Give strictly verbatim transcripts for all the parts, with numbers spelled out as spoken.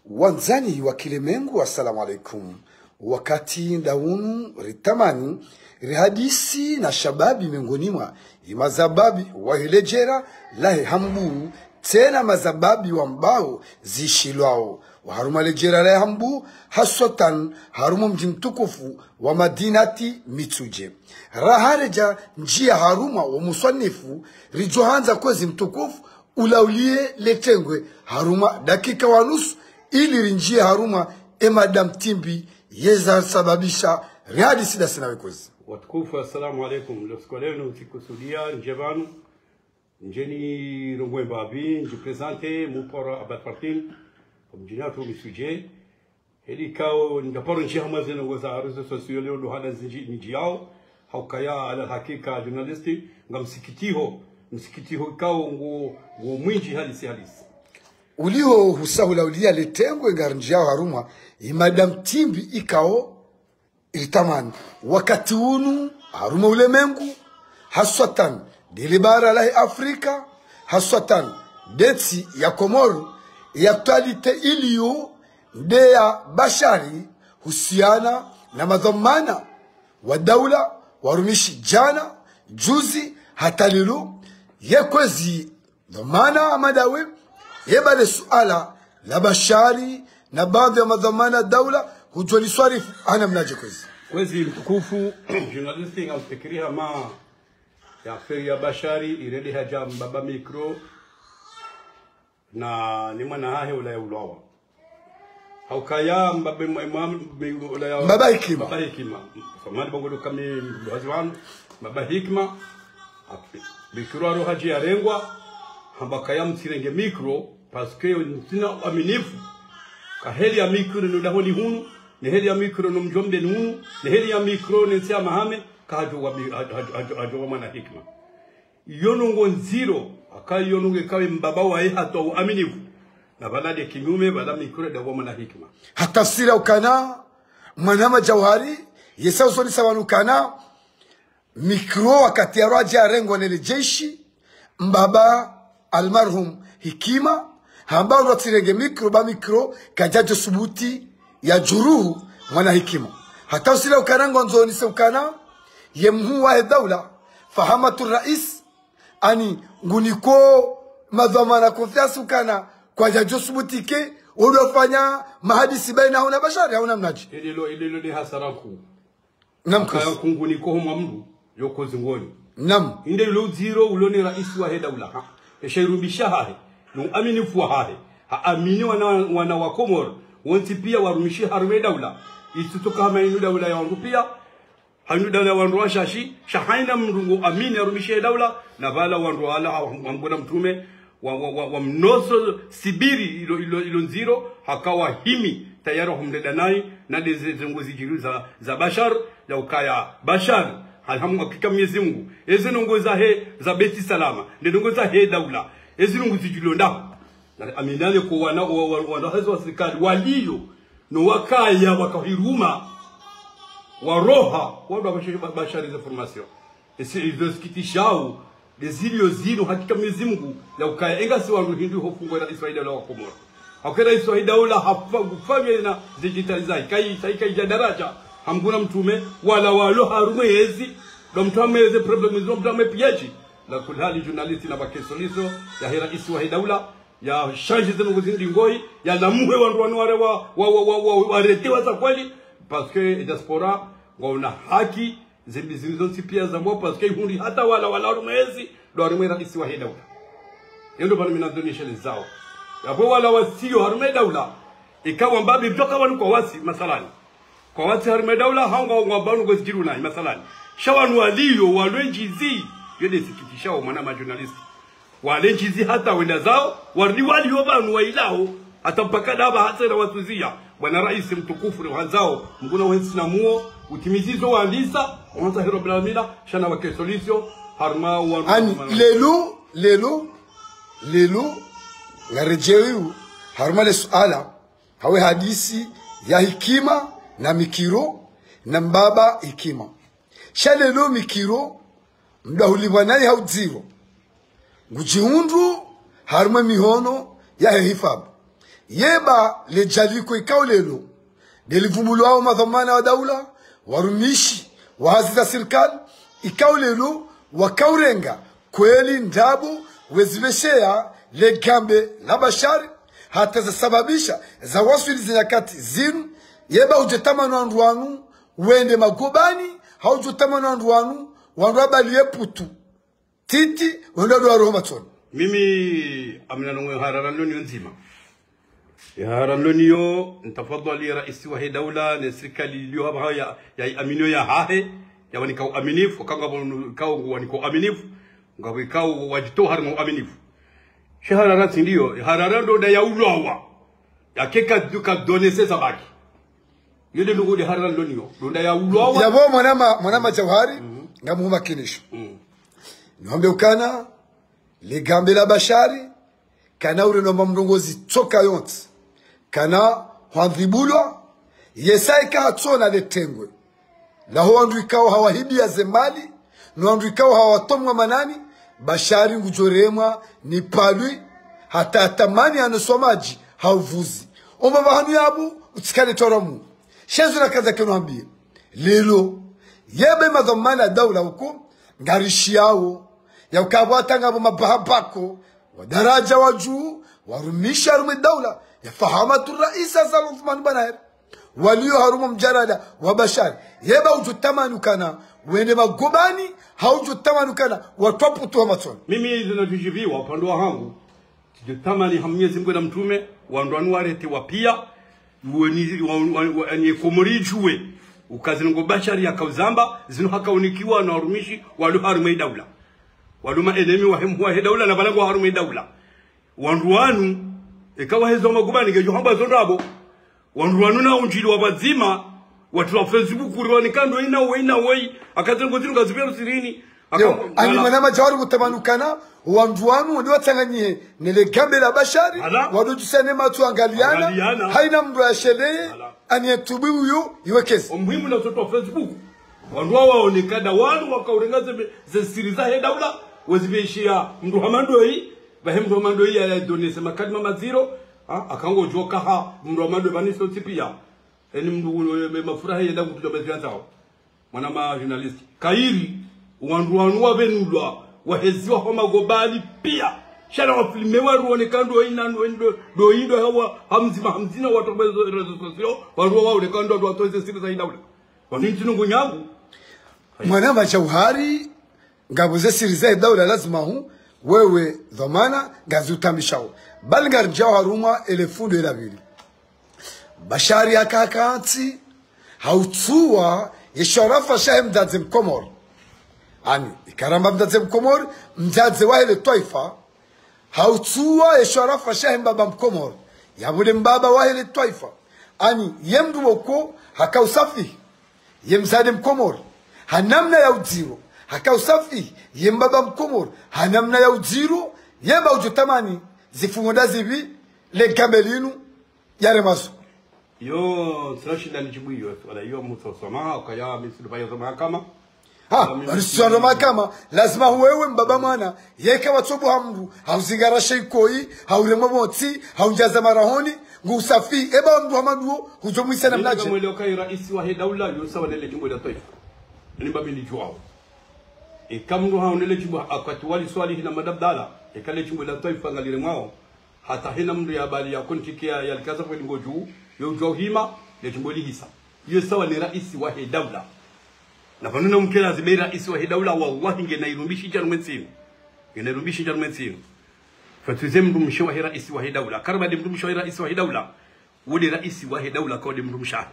Wandzani wa kilemengu, assalamu alaikum. Wakati nda unu ritamani rihadisi na shababi mengoni mwa imazababi wahe ledjera lahe Hambu, tsena mazababi wambao zishilwao wa harumwa ledjera lahe Hambu, haswatan harumwa mdji mtukufu wa Madinati Mitsudje. Raha redja ndjia harumwa wo muswanifu, ridjo handza kwezi mtukufu ulaulie letengwe harumwa dakika wa nusu, ili rindjie harumwa e mada mtimbi yeza sababisha rihadisi dasi nawe kwezi. Watukufu, assalamu alaikum. Lo siku leo ntsikusudia ndje pvanu, ndje nirongoe mbapvi, ndjiprésente, mupvoro Abdel Fatin, mdjini hatru Mitsudje. Heli ikao, ndjaparo ndjia hamwa ze ndrongoo za réseaux sociaux leo ndo hana zindji ndjiao, haukaya ala hakika journaliste, nga msikitiho, msikitiho ikao ngo, ngo mwindji halisi halisi. Uliho husahula ulia letengwe ngarindjiao harumwa, i mada mtimbi ikao ilitamani. Wakati unu, harumwa ulemengu, haswatan, ndele bara lahe Afrika, haswatan, ndentsi ya Komoro, ya twalite iliyo, ndeya Bashari, husiana na madhwamana wa daula, warumishi djana, juzi, hata lelo, ye kwezi dhwamana Ahmada we, ye bale suala la Bashari, na baadhwi ya madhwamana daula, hudjo liswarifu, hana mnadje kwezi. Kwezi mtukufu, journaliste, ngamfikiri hama ye affaire ya Bashari, irende hadja mbaba micro, na ni mwana hahe ula ya ulwawa. Haukaya mbaba mwa, mwa, mwa, ula ya mbaba Hikima. Mbaba Hikima. Samahani, bango ndo kami mdohazi wanu. Mbaba Hikima. Api. Micro aro hadji yarengwa. Hamba kaya mtsirenge micro, parce que ntsina uaminifu. Ka heli ya micro no dahoni hunu, ne heli ya micro no mdjomdeni hunu, ne heli ya micro ne ntsi ya mahame, ka hadjo wa mi-, hadjo, hadjo, hadjo, hadjo wa mwana Hikima. Iyo ndrongoo ndziro, haka iyo ndrongoo ikao mbaba waye hatowa uaminifu. Na pvala nde kinyume, pvala micro nda wa mwana Hikima. Hatafsiri ukana, mwana Madjauhari, yesa usoni sawa nukana, micro wakati yaro hadja yarengwa nele jeshi, mbaba almarhum Hikima, hamba ndo atsirenge micro, ba micro, kadjadjo subuti ya juruhu mwana Hikima. Hatafsiri ukana ngondzo nise ukana, ye mhuu wahe daula, Fahamatu Rais, ani nguniko madhwamana confiance ukana, kwadjadjo subutike, udo fanya mahadisi baina hauna Bashari, hauna mnadji. Ililo, ililo ni hasara nkuu. Naam, kaya kwezi. Kungu ni koho mwa mdru, yo kozi ngoni. Naam. Inde ilo udziro ulo ni rais wahe daula, ha. Esha irubisha hahe, no uaminifu wahahe. Ha amini wana, wana wa Komoro, wontsi pia warumishi harumwa daula. Itsutoka hama inu daula ya wandru pia, ha inu daula ya wandru washashi, sha haina mdru ngo amini arumishi daula, na pvala wandru wala ha, ha, hamgona mtrume, wa, wa, wa, wa mnoso sibiri ilo, ilo, ilo ndziro, haka wahimi, tayari wahumdeda nayi, na nde ze, ze ndrongoo zidjiri za, za Bashar, ya ukaya Bashar, alhamu hakika Mwenyezi Mungu, eze ndrongoo zahe, za Beti Salama, nde ndrongoo zahe daula, ezi ndrongoo zidjilo ndaho. Na aminane ko wana, wa, wa, wana hazi wa sirikali, waliyo, no wakaya, wakahiruma, waroha, wandru wa Bashar, Bashar ze information. Esi, izo sikitishao, nde zilio zinu hakika Mwenyezi Mungu, ya ukaya, engasi wandru hindru ho fungwa rais wa daula wa Komoro. Hakera rais wa daula, hafa, kufanya na digitaliza, ikai, ikai, ikai ja daraja, hamgona mtrume, wala walo harumwa ezi, ndo mtrume eze problème izo, mtrume piyaji. La kulhali journaliste na bakesoliso, yahe rais wa daula, ya change ze ndrongoo zindji ngoyi, ya lamuhe wandru wanu ware wa, wa, wa, wa, wa, wa rete wa za kweli, parce que diaspora, ngwaona haki, zimbi zini zontsi pia za mwa, parce que ihundi hata wala, wala harumwa ezi, ndo harumwa rais wahe daula. Yendo pvanu mi nandzo nishelezao. Yapvo wala wasiyo harumwa daula, ikawa mbapvi mtoka wanu kwa wasi, masalani. Kwa wasi harumwa daula, hau nga, nga pvanu kwezi djiruna, masalani. Sha wanu waliyo, walo ndjizi, yo nde sikitishao mwana ma journaliste. Wale ndjizi hata wenda zao, warudi waliyo pvanu wailao, hata mpaka ndapva hata ila watuziya. Bwana rais mtukufu, ni wandzao, mguna wensi na muo, utimizi zo wandisa, wandza hero bila mila, sha na wake solution, harumwa wanu. Ani, lelo, lelo, lelo, ngaredjeyi, harumwa le suala, hawe hadisi ya Hikima na Mikiro na mbaba Hikima. Sha lelo Mikiro, mdahulipvwa nayi ha udziro. Ngudjihundru harumwa mihono yahe hifadhwi. Yeba ledjaliko ikao lelo, ndelivumulwao madhwamana wa daula, warumishi wa hazi za sirikali, ikao lelo, wakaurenga kweli ndrabo wezipvesheya legambe la Bashari, hata zasababisha zawaswili zenyakati zinu. Yeba udjo tamani wandru wanu wende magobani, hau udjo tamani wandru wanu wandru wabaliye putu titi, wende wandru waroho matsoni. Mimi amina nongo harara nilo niyo ndzima. Ye harara nilo niyo, ntafadhwali raisi wahe daula ne sirikali iliyo hapvaha ya, ya aminiyo yahahe, yawanika uaminifu, kanga pvo ikao nguwanika uaminifu, ngapvo ikao wadjitowa harimwa uaminifu. She harara tsi ndiyo, harara ndo nda yaulwawa. Yake ka, ka donner ses avis. Yo nde nungu nde harara nilo niyo, ndo nda yaulwawa. Yapvo mwanama, mwanama Jauhari, ngamuhumakinisho. Niwambe ukana, legambe la Bashari, kana ure nomba mrongozi tsoka yontsi. Kana hwandhibulwa, yesa ika hatsona letengwe laho wandru ikao hawahibiya zemali, no wandru ikao hawatomwa manani, Bashari ngudjoremwa ni palwi, hata yatamani yanoswa madji ha uvuzi. Omba pvahanu yapvo, utsikane toromu. Shezo nakaza kenu hambiye. Lelo, yeba madhwamana daula uko, ngarishiyao, ya ukapvo hata ngapvo mabahabako, wa daraja wa juu, warumishi harumwa daula, ya fahamatu raisi Azali Assoumani Banaher. Waliyo harumwa mjarada wa Bashari. Yeba udjo tamani ukana wende magobani, hau udjo tamani ukana watwaputuha matsoni. Mimi zina vijiviwa upande wahangu. Tsidjo tamani ha Mwenyezi Mungu na mtrume, wandru wanu warete wapia, weni, wa, wa, wa, ani Komori idjuwe. Uka zinu ngo Bashari yakauzamba, zinu hakaunikiwa na warumishi, waliyo harumwa daula. Waliyo ma ennemis wahe, wahe daula, na pvala ngwao harumwa daula. Wandru wanu, eka wahezwa magobani, ngedjo hamba zo ndrabo. Wandru wanu na undjili wa pvadzima, watula Facebook, uri wanika ndo ina wei na wei, akaze ngo zinu ngazipvia usirini. Yo, ani mwanama Jauhari kutamani ukana, wandru wanu, wende watsanganyihe, ne legambe la Bashari, wandru djusane matso angaliyana, haina mndru yasheleye, ani yetubu uyo, iwekeze. Omuhimu na soto Facebook. Wandru wawaoneka nda wanu wakaurenga ze, ze siri zahe daula, wezipveshiya mndru hama ndoyi, pvahe mndru hama ndoyi ya, ya donner makalima madziro, ha, akangodjoka ha, mndru hama ndoyi pvani sontsi pia. Eni mndru, e, mafura he yenda kutuja bezi yandzao. Mwanama journaliste. Kairi, wandru wanu wapvenulwa, waheziwa ho magobani pia. Sha na wafilme waruoneka ndo ina, ndo, ndo, ndo indo hawa, ha mdzima, ha mdzima, watowe zo réseaux sociaux, wandru waoneka ndo watowe ze siri zahe daula. Wanu ntsi nungu nyangu. Mwanama Jauhari, ngapvo ze siri zahe daula lazima hu, wewe dhwamana, ngaziutambishao. Bali ngaridjao harumwa ele fundo ela pvili. Bashari haka hakantsi, hautsuwa ye sharafa shahe mdzadze Mkomori. Ani, ika ramba mdzadze Mkomori, mdzadze wahe le twaifa, hautsuwa ye sharafa shahe mbaba Mkomori, yapvo nde mbaba wahe le twaifa. Ani, ye mndru woko, hakausafihi ye mdzadze Mkomori, ha namna ya udziro, hakausafihi ye mbaba Mkomori, ha namna ya udziro, yeba udjo tamani zifungo nda zipvi, legambe linu, yaremazo. Yo, tsina shinda nidjibu iyo, wala iyo mutso soma, ukaya mi tsi ndo pvayo soma kama. Ha, bari tsi ndo mahakama, lazima hu wewe mbaba mwana, yeka watsobuha mndru, hauzingara she ikoyi, hauremwa motsi, haundjaza marahoni, ngusafihi, eba mndru hama nduwo, hudjo mwisa namnadje. Mwele ukaya raisi wahe daula, yo sawa nele djimbo la twaifa. Ni mba mi nidjuwao. Eka mndru haonele djimbo, akati wali swali hina madabdala, eka le djimbo la twaifa ngaliremwao, hata hena mndru ya bali ya kontike ya, ya likaza kweli ngodju, yo udjuwa uhima, ya djimbo lihisa. Yo sawa ni raisi wahe daula. Na pvanu na mkela zibe raisi wahe daula, wallahi ngena irumbishi djanu mwentsinu. Ngena irumbishi djanu mwentsinu. Fatuze mndru mshe wahe raisi wahe daula. Karba nde mndru mshe wahe raisi wahe daula. Wo nde raisi wahe daula, kawo nde mndru mshe wahe.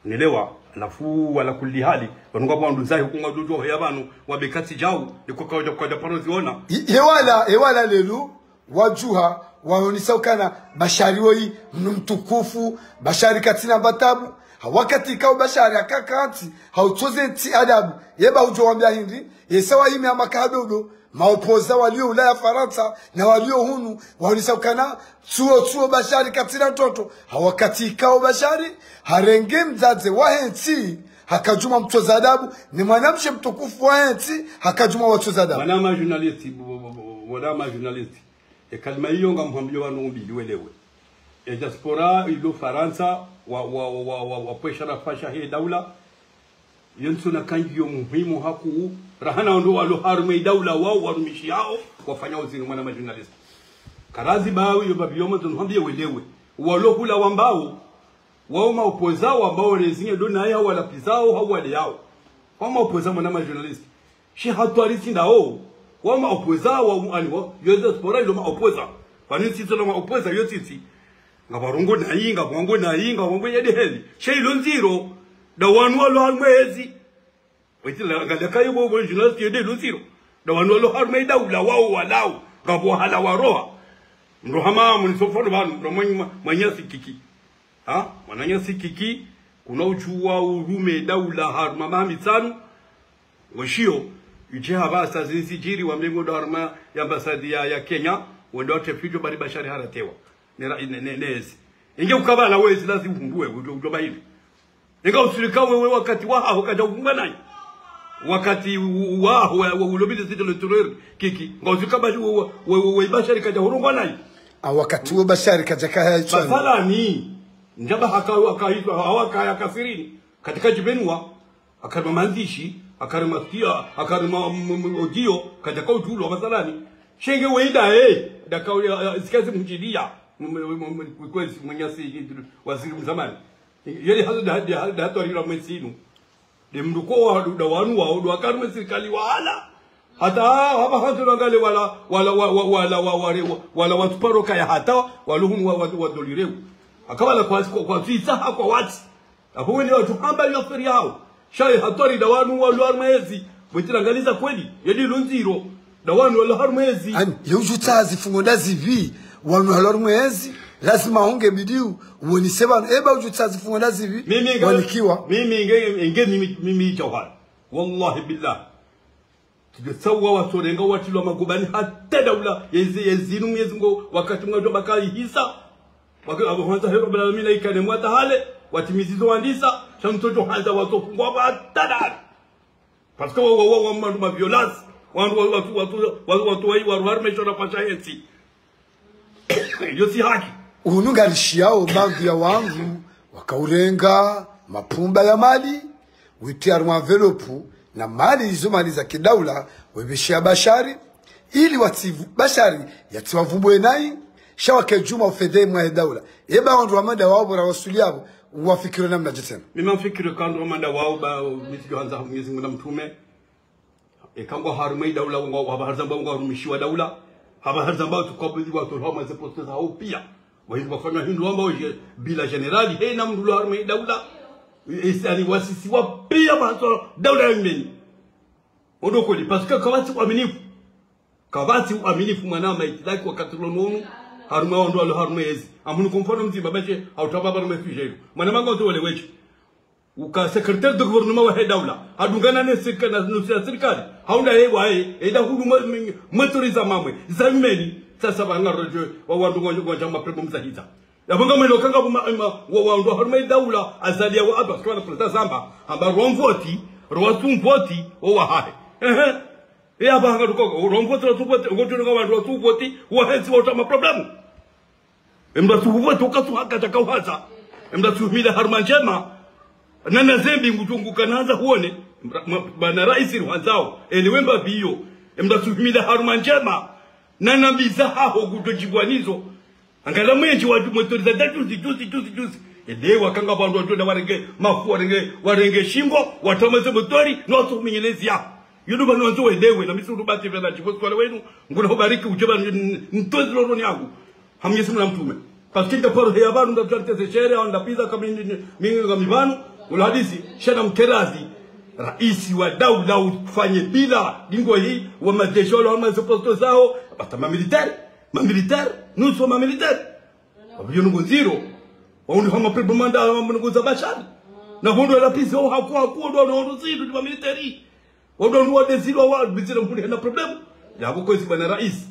Nelewa, halafu, wala kulli hali, pvanu ngapvo wandru zahi, huku ngwadjo djuwa hoya pvanu, wabe katsi djau, iko kawadja, kawadja paro ziona. I-, hewala, hewala lelu, wadjuha, waonesa ukana, Bashari woyi, mndru mtukufu, Bashari katsina mbatabu, ha wakati ikao Bashari haka hakantsi, hautsoze ntsi adabu, yeba hudjo wambia hindri, yesa wahime hama kahadodo, maopoza walio Ulaya Farantsa na walio hunu, waonesa ukana tsuo, tsuo Bashari katsina ntrotro. Ha wakati ikao Bashari harenge mdzadze wahe ntsi, hakadjuma mtsoza adabu, ni mwanamshe mtukufu wahe ntsi, hakadjuma watsoza adabu. Mwanama journaliste, bo-, bo-, bo-, bo-, mwanama journaliste. Ye kalima iyo ngamhambiyo wanu mbili welewe. E diaspora ilo Farantsa, wa, wa, wa, wa, wa, wapvwesha nafasi he daula. Yo ntsuna kangi yo muhimu hakuu, rahana wandru walo harumwa e daula wao, warumishiyao, wafanyao zinu mwana ma journaliste. Karazi bawi yo babi yo mwandzo nuhambie welewe. Walo hula wambao, wao ma opposants wambao rezinye do naye hau walapvizao, hau waleyao. Wao ma opposants mwana ma journaliste. Shi hatwari tsi ndao. Wao ma opposants wa, ani wa, yo diaspora ilo ma opposants. Pvanu sisi lo ma opposants yo sisi. Ngapvo warongoa nayi, ngapvo warongoa nayi, ngapvo warongoa yadi heli. She ilo ndziro. Nda wanu walo harumwa ezi. Wetsi la, ngaleka yo bo, bo journaliste yo nde ilo ndziro. Nda wanu walo harumwa e daula wao walao. Ngapvo wahala waroha. Mdru hama, mnisofano pvanu, mdru mwenye, mwananyasi Kiki. Ha? Mwananyasi Kiki, kuna udjuwa urume daula harumwa maha mitsanu. Weshiyo, yuje hapvasa zinu zidjiri wambe ngo ndo harumwa ya ambassade ya, ya Kenya, wende watre fidjo bari Bashari haratewa. Ne ra-, ne, ne, ne ezi. Inge ukabala wezi lazi uhundru we, udjo, udjo bahili. Inga usulika wewe wakati wahaho kadja uhundrwa nayi. Wakati u-, u-, waho wa, wa ulobile zito le terror Kiki. Nga usulika ba-, we, we, we, we Bashari kadja hurungwa nayi. A wakati wo Bashari kadja kahaya itswani. Mathalani, ndjaba haka, haka, haka, haka, haka sirini. Katika djibenwa, hakarema mandzishi, hakarema stia, hakarema m-, m-, audio, kadja kaudjulwa mathalani. Shenge weida, eh, daka, eh, zikazi mdjiliya. M-, m-, m-, m-, kwezi mwananyasi, waziri mzamani. Yeli hazo da, da, da, hatwari la mwezi inu. Nde mdru ko wa, nda wanu wao, ndo wakarema sirikali wahala. Hata hapva hantsi wangale wala, wala, wa, wa, wala, wa, wale, wa, wala watsu paro kaya hata, walo hunu wa, wa, wa dolireu. Haka wala kwa, kwa, kwa tsitsa ha kwa watsi. Apvo wene watsu hamba yo affaire yao. Shayi hatwari nda wanu walo harumwa ezi. Bwetsi la ngaliza kweli. Yadi ilo ndziro. Nda wanu walo harumwa ezi. Ani, ye udjutsaha zifungo nda zipvi, wanu walo harumwa ezi, lazima honge bidiu, wonise pvanu, eba udjutsaha zifungo nda zipvi, mimi nge, wanikiwa. Mimi nge, nge mimi, mimi Jawhar. Wallahi billah. Tidjo tsawa watsorenga watrilwa magobani hata daula, yezi, yezinu Mwenyezi Mungu wakati mwadjo baka ihisa. Waka, abo hwandza hero bila mina ikane mwata hale, watimizi zo wandisa, sha mtsodjo handza watsofungwa hata dahali. Parce que wa, wa, wa, wa, wandru ma violence, wandru wa, watu, watu, watu, watu wa, wa, wa, harumwa e shona pasha yentsi. Yo tsi haki. Unu ngarishiyao baadhwi ya wandru, wakaurenga mapumba ya mali, witria harumwa enveloppe, na mali izo mali za kidaula, wepvesheya Bashari, ili watsivu-, Bashari, yatsiwavumbwe nayi, sha wake djuma ufedhe mwa e daula. Eba wandru wa manda wao bora wasuli yapvo, wafikiri namna dje tsena. Mimi mfikiri ka wandru wa manda wao ba, mi tsidjo handza Mwenyezi Mungu na mtrume. Eka ngwa harumwa e daula, ngwa, hapva hari zamba ngwarumishiwa daula. Hapva hari zamba tukabili watolwa mwa ze poste zao pia. Wahindru wafanya hindru wamba oje bila général, hena mdru lo harumwa e daula. E, e, ani wasisiwa pia mwa daula ya Yemeni. Ondo kweli, parce que kapvatsi uaminifu. Kapvatsi uaminifu mwana ma itilaki wakati lo nunu, harumwa wandru walo harumwa ezi. Amunu kwa mfano mdzima beshe, hautraba harumwa sujet. Mwana mango ntsu wale weche. Uka secrétaire de gouvernement wahe daula. Hadungana ne sirika-, na, na sirikali. Haunda ye waye, eda hulu mwe, mwe, mwe tori za mamwe. Za Yemeni. Sasa pvanga rodjo, wa wandru ngwa, ngwa djama prebo mzahidza. Yapvo ngamwelewa kanga pvuma, ima, wa, wa, ndo harumwa e daula, Azali ya wa aba, kwa na président zamba, amba romvoti, rowasumvoti, wo wahahe. Ehe. E aba hanga tuko, romvoti, rowasumvoti, ngotsi nga wandru wasumvoti, wahensi wautra ma problème. Emdru asumvoti, ukatsu haka tsaka uhaza. Emdru asuhimile harumwa ndjema. Nana zembi ngutungu kananza huone. Mra-, mwa-, bwana raisi ruhandzao. Elewe mbapvi iyo. Emdru asuhimile harumwa ndjema. Nana mbi zahaho kudjo djibwa nizo. Angalia mwenje wa motori za juzi, juzi, juzi, juzi. Elewa kanga pvandru wadjo nda warenge mafu, warenge, warenge shingo, watramaze motori, no wasuhuminyelezi ya. Yunu pvanu wandzo welewe, na mi tsi undru bati pvena djibo swale wenu, ngula hubariki udje pvanu n-, ntozi loroni yangu. Ha Mwenyezi Mungu na mtrume. Parce que nda paro heya pvanu, nda tuwa teze shere, au nda piza kami ni, ni, mi ngami pvanu, ula hadisi, sha na mterazi. Raisi wa daula ufanye bila, dingo hii, wa majeshi wala wa maze posto zao, bata ma militaire. Ma militaire, nous sommes ma militaire. Wapvo yo nungu ndziro. Wawundi hama prebo manda, wawundi nungu za Bashari. Na wawundi wala pizi, wawo haku, haku, wawundi, wawundi ndziro, ndi ma militaire. Wawundi, wawundi wa deziro, wa, bizira mkundi hena problème. Yapvo kwezi bwana raisi.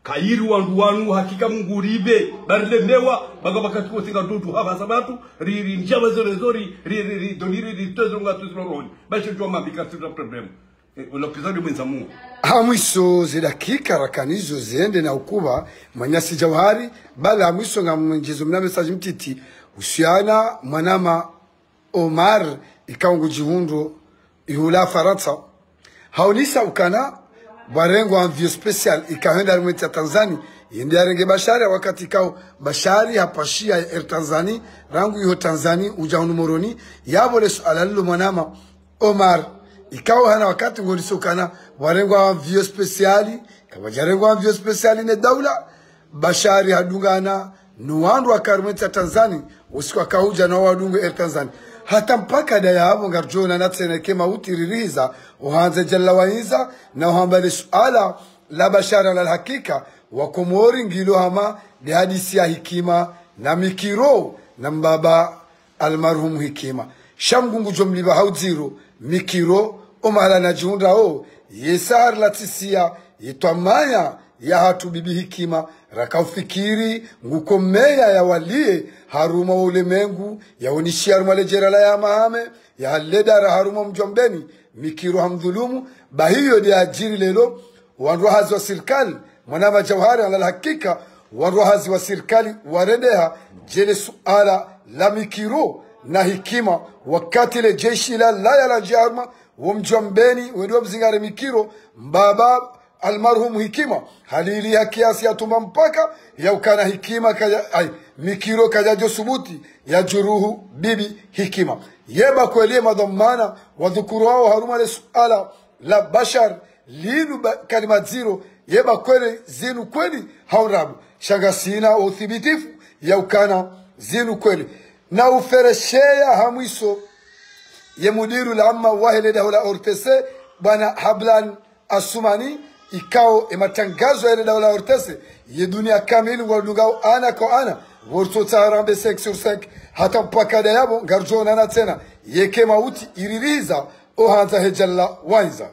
Kayiri wandru wanu, hakika Mungu ribe. Bari lemewa, baka baka tuko singa ndutu, hapvasa pvatru, ri, ri, ndjama zero zori, ri, ri, ri, doni, ri, ri, tezo nga tuziro roni. Bashiri djuwa mambi, ka tuziro problème. Eh, l'épisode mwendza mu. Ha mwiso ze dakika rakanazo zende na ukuba, mwananyasi Jauhari, bala ha mwiso ngamdjo mna message mtiti, uhusiana mwanama Omar, ikao ngudjihundro ihula Farantsa. Haonesa ukana, pvwarengwa avion spécial, ikao hwenda harimwa entsi ya Tanzanie, yende yarenge Bashari, wakati ikao Bashari hapashia Air Tanzanie, rangu iho Tanzanie, udja hunu Moroni, yapvo le suala lilo mwanama, Omar, ikao hana wakati ngonesao ukana, pvwarengwa avion spécial, kapvadjarengwa avion spécial ne daula, Bashari hadungana no wandru waka harimwa entsi ya Tanzanie, usiku wakahudja na wadungu Air Tanzanie. Hata mpaka ndayapvo ngardjo onana tsena ike mauti iririhiza, ohandza djalla wainza, na ohamba le suala la Bashari la hakika, wakomori ngilo hama nde hadisi ya Hikima, na Mikiro, na mbaba almarhum Hikima. Sha Mngu ngudjo mlipva ha udziro, Mikiro, omahala nadjihundrao, ye sahari la tsisia, ye twamaya, yahatru bibi Hikima, rakaufikiri, nguko meya ya walie, harumwa ulemengu, yaoneshia harumwa le djera la ya Hamahame, ya haledara harumwa mdji wa Mbeni, Mikiro hamdhulumu, bahiyo nde yadjiri lelo, wandru wa hazi wa sirikali, mwanama Jauhari ala hakika, wandru wa hazi wa sirikali, warendeha, djele suala la Mikiro na Hikima, wakati le jeshi la laya la djarma, wo mdji wa Mbeni, wende wamzingare Mikiro, mbaba almarhum Hikima, halili ya kiasi ya tumba mpaka, ya ukana Hikima kaya, ai, Mikiro kayadjo subuti, ya djuruhu bibi Hikima. Yeba kweli ye madhwamana, wadhukuru wao harumwa le suala, la Bashar, linu ba, kalima dziro, yeba kweli zinu kweli, hau ndrabo. Sha ngasina uthibitifu, ya ukana zinu kweli. Na ufereshea ha mwiso, ye mudiru la amma wahe le daho la O R T C, bwana Hablan Asumani, ikao e matangazo yahe le daho la O R T C, ye dunia kamili ngwadungao ana kwa ana, pvo ritsotsaha rambe cinq sur cinq, hata mpaka ndayapvo, ngardjo onana tsena, yeke mauti iririhiza, ohandza he djalla wainza.